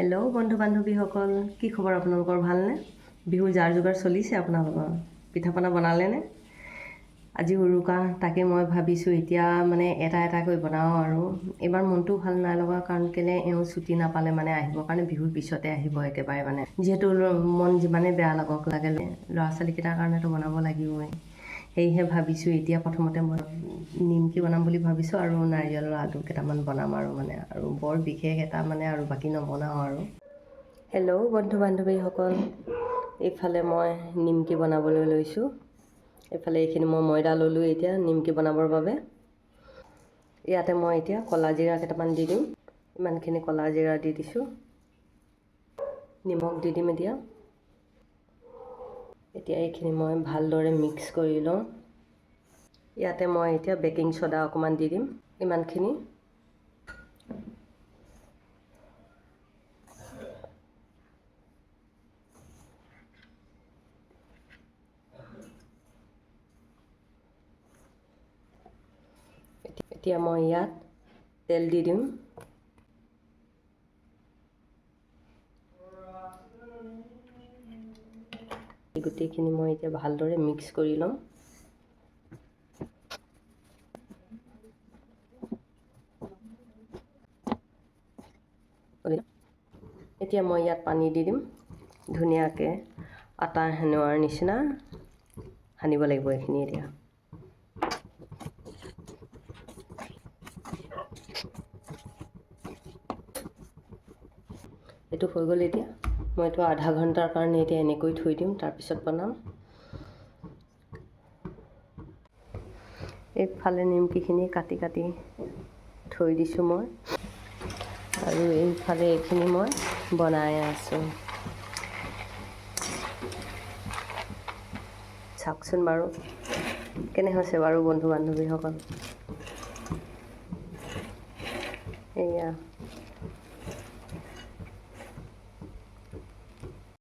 Hello' বন্ধু বান্ধৱীসকল, কি খবৰ আপোনালোকৰ? ভালনে? বিহুৰ যাৰ যোগাৰ চলিছে আপোনালোকৰ? পিঠা পনা বনালেনে? আজি উৰুকা, তাকে মই ভাবিছোঁ এতিয়া মানে এটা এটাকৈ বনাওঁ। আৰু এইবাৰ মনটোও ভাল নাই লগা, কাৰণ কেলৈ এওঁ ছুটি নাপালে মানে আহিবৰ কাৰণে, বিহুৰ পিছতে আহিব একেবাৰে। মানে যিহেতু মন যিমানেই বেয়া লাগক লাগে, ল'ৰা ছোৱালীকেইটাৰ কাৰণেতো বনাব লাগিবই। সেয়েহে ভাবিছোঁ এতিয়া প্ৰথমতে মই নিমকি বনাম বুলি ভাবিছোঁ আৰু নাৰিকলৰ লাডু কেইটামান বনাম আৰু মানে আৰু বৰ বিশেষ এটা মানে আৰু বাকী নবনাওঁ আৰু। হেল্ল' বন্ধু বান্ধৱীসকল, এইফালে মই নিমকি বনাবলৈ লৈছোঁ। এইফালে এইখিনি মই ময়দা ল'লোঁ এতিয়া নিমকি বনাবৰ বাবে। ইয়াতে মই এতিয়া ক'লা জিৰা কেইটামান দি দিম। ইমানখিনি ক'লা জিৰা দি দিছোঁ। নিমখ দি দিম এতিয়া। এতিয়া এইখিনি মই ভালদৰে মিক্স কৰি লওঁ। ইয়াতে মই এতিয়া বেকিং চ'ডা অকণমান দি দিম, ইমানখিনি। এতিয়া মই ইয়াত তেল দি দিম। গোটেইখিনি মই এতিয়া ভালদৰে মিক্স কৰি ল'ম। এতিয়া মই ইয়াত পানী দি দিম। ধুনীয়াকৈ আটা সানোৱাৰ নিচিনা সানিব লাগিব এইখিনি এতিয়া। এইটো হৈ গ'ল। এতিয়া মই এইটো আধা ঘণ্টাৰ কাৰণে এতিয়া এনেকৈ থৈ দিম, তাৰপিছত বনাম। এইফালে নিমকিখিনি কাটি কাটি থৈ দিছোঁ মই, আৰু এইফালে এইখিনি মই বনাই আছোঁ। চাওকচোন বাৰু কেনে হৈছে বাৰু বন্ধু বান্ধৱীসকল। এয়া